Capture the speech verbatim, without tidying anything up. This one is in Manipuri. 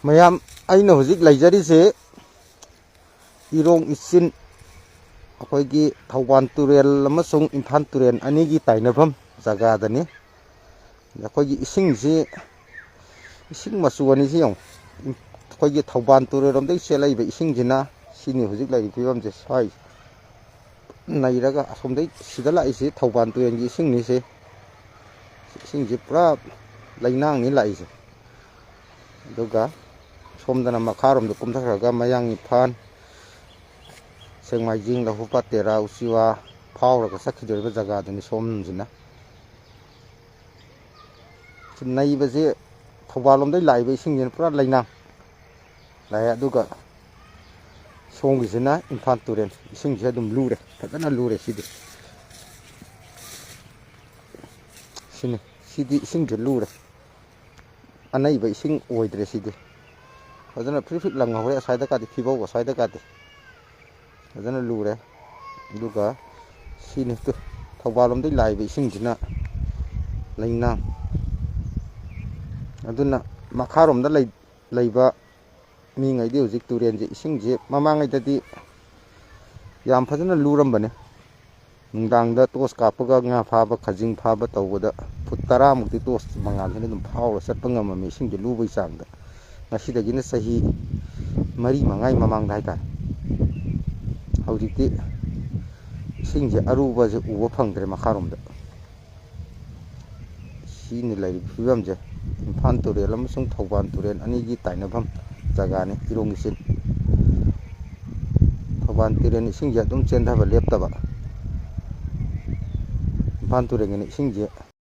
ꯃꯌꯥꯝ, ꯑꯩꯅ ꯍꯧꯖꯤꯛ ꯂꯩꯖꯔꯤꯁꯦ ꯏꯔꯣꯡ ꯏꯆꯤꯟ, ꯑꯩꯈꯣꯏꯒꯤ ꯊꯧꯕꯥꯜ ꯇꯨꯔꯦꯜ ꯑꯃꯁꯨꯡ ꯏꯝꯐꯥꯜ ꯇꯨꯔꯦꯜ ꯑꯅꯤꯒꯤ ꯇꯥꯏꯅꯐꯝ ꯖꯒꯥꯗꯅꯤ꯫ ꯑꯩꯈꯣꯏꯒꯤ ꯏꯁꯤꯡꯁꯤ, ꯏꯁꯤꯡ ꯃꯆꯨ ꯑꯅꯤꯁꯤ ꯌꯦꯡꯉꯨ꯫ ꯑꯩꯈꯣꯏꯒꯤ ꯊꯧꯕꯥꯜ ꯇꯨꯔꯦꯜꯔꯣꯝꯗꯒꯤ ꯆꯦꯜꯂꯛꯏꯕ ꯏꯁꯤꯡꯁꯤꯅ, ꯁꯤꯅꯤ ꯍꯧꯖꯤꯛ ꯂꯩꯔꯤꯕ ꯐꯤꯕꯝꯁꯦ꯫ ꯁ꯭ꯋꯥꯏ ꯅꯩꯔꯒ ꯑꯁꯣꯝꯗꯒꯤ ꯁꯤꯗ ꯂꯥꯛꯏꯁꯤ ꯊꯧꯕꯥꯜ ꯇꯨꯔꯦꯜꯒꯤ ꯏꯁꯤꯡꯅꯤ꯫ ꯁꯤ ꯏꯁꯤꯡꯁꯤ ꯄꯨꯔꯥ ꯂꯩꯅꯥꯡꯅꯤ ꯂꯥꯛꯏꯁꯦ꯫ ꯑꯗꯨꯒ ꯁꯣꯝꯗꯅ ꯃꯈꯥꯔꯣꯝꯗ ꯀꯨꯝꯊꯈ꯭ꯔꯒ ꯃꯌꯥꯡ ꯏꯝꯐꯥꯜ, ꯁꯦꯛꯃꯥꯏꯖꯤꯡ, ꯂꯧꯍꯨꯄꯥ, ꯇꯦꯔꯥ, ꯎꯆꯤꯋꯥ ꯐꯥꯎꯔꯒ ꯆꯠꯈꯤꯗꯣꯔꯤꯕ ꯖꯒꯥꯗꯨꯅꯤ ꯁꯣꯝꯁꯤꯅ꯫ ꯁꯤ ꯅꯩꯕꯁꯤ ꯊꯧꯕꯥꯜ ꯂꯣꯝꯗꯒꯤ ꯂꯥꯛꯏꯕ ꯏꯁꯤꯡꯁꯤꯅ ꯄꯨꯔꯥ ꯂꯩꯅꯥꯡ ꯂꯥꯛꯑꯦ꯫ ꯑꯗꯨꯒ ꯁꯣꯝꯒꯤꯁꯤꯅ ꯏꯝꯐꯥꯜ ꯇꯨꯔꯦꯜ, ꯏꯁꯤꯡꯁꯦ ꯑꯗꯨꯝ ꯂꯨꯔꯦ, ꯐꯖꯅ ꯂꯨꯔꯦ꯫ ꯁꯤꯗꯤ, ꯁꯤꯅꯤ, ꯁꯤꯗꯤ ꯏꯁꯤꯡꯁꯦ ꯂꯨꯔꯦ, ꯑꯅꯩꯕ ꯏꯁꯤꯡ ꯑꯣꯏꯗ꯭ꯔꯦ꯫ ꯁꯤꯗꯤ ꯐꯖꯅ ꯐ꯭ꯔꯤꯠ ꯐ꯭ꯔꯤꯠ ꯂꯪꯍꯧꯔꯦ꯫ ꯑꯁ꯭ꯋꯥꯏꯗ ꯀꯥꯗꯤ, ꯐꯤꯕꯧ ꯑꯁ꯭ꯋꯥꯏꯗ ꯀꯥꯗꯤ ꯐꯖꯅ ꯂꯨꯔꯦ꯫ ꯑꯗꯨꯒ ꯁꯤꯅꯤ ꯇꯨ, ꯊꯧꯕꯥꯜ ꯂꯣꯝꯗꯒꯤ ꯂꯥꯛꯏꯕ ꯏꯁꯤꯡꯁꯤꯅ ꯂꯩꯅꯥꯡ꯫ ꯑꯗꯨꯅ ꯃꯈꯥꯔꯣꯝꯗ ꯂꯩ-, ꯂꯩꯕ ꯃꯤꯉꯩꯗꯤ ꯍꯧꯖꯤꯛ ꯇꯨꯔꯦꯟꯁꯦ, ꯏꯁꯤꯡꯁꯦ ꯃꯃꯥꯡꯉꯩꯗꯗꯤ ꯌꯥꯝ ꯐꯖꯅ ꯂꯨꯔꯝꯕꯅꯦ꯫ ꯅꯨꯡꯗꯥꯡꯗ ꯇꯣꯔꯆ ꯀꯥꯞꯄꯒ ꯉꯥ ꯐꯥꯕ, ꯈꯖꯤꯡ ꯐꯥꯕ ꯇꯧꯕꯗ ꯐꯨꯠ ꯇꯔꯥꯃꯨꯛꯇꯤ ꯇꯣꯔꯆ ꯃꯉꯥꯜꯁꯤꯅ ꯑꯗꯨꯝ ꯐꯥꯎꯔ ꯆꯠꯄ ꯉꯝꯃꯝꯃꯤ, ꯏꯁꯤꯡꯁꯦ ꯂꯨꯕꯒꯤ ꯆꯥꯡꯗ꯫ ꯉꯁꯤꯗꯒꯤꯅ ꯆꯍꯤ ꯃꯔꯤ ꯃꯉꯥꯒꯤ ꯃꯃꯥꯡꯗ ꯍꯥꯏꯇꯥꯔꯦ꯫ ꯍꯧꯖꯤꯛꯇꯤ ꯏꯁꯤꯡꯁꯦ ꯑꯔꯨꯕꯁꯦ ꯎꯕ ꯐꯪꯗ꯭ꯔꯦ ꯃꯈꯥꯔꯣꯝꯗ꯫ ꯁꯤꯅꯤ ꯂꯩꯔꯤꯕ ꯐꯤꯕꯝꯁꯦ꯫ ꯏꯝꯐꯥꯜ ꯇꯨꯔꯦꯜ ꯑꯃꯁꯨꯡ ꯊꯧꯕꯥꯜ ꯇꯨꯔꯦꯜ ꯑꯅꯤꯒꯤ ꯇꯥꯏꯅꯐꯝ ꯖꯒꯥꯅꯤ ꯏꯔꯣꯡ ꯏꯆꯤꯟ꯫ ꯊꯧꯕꯥꯜ ꯇꯨꯔꯦꯜ ꯏꯁꯤꯡꯁꯦ ꯑꯗꯨꯝ ꯆꯦꯟꯊꯕ ꯂꯦꯞꯇꯕ꯫ ꯏꯝꯐꯥꯜ ꯇꯨꯔꯦꯜꯒꯤꯅ ꯏꯁꯤꯡꯁꯦ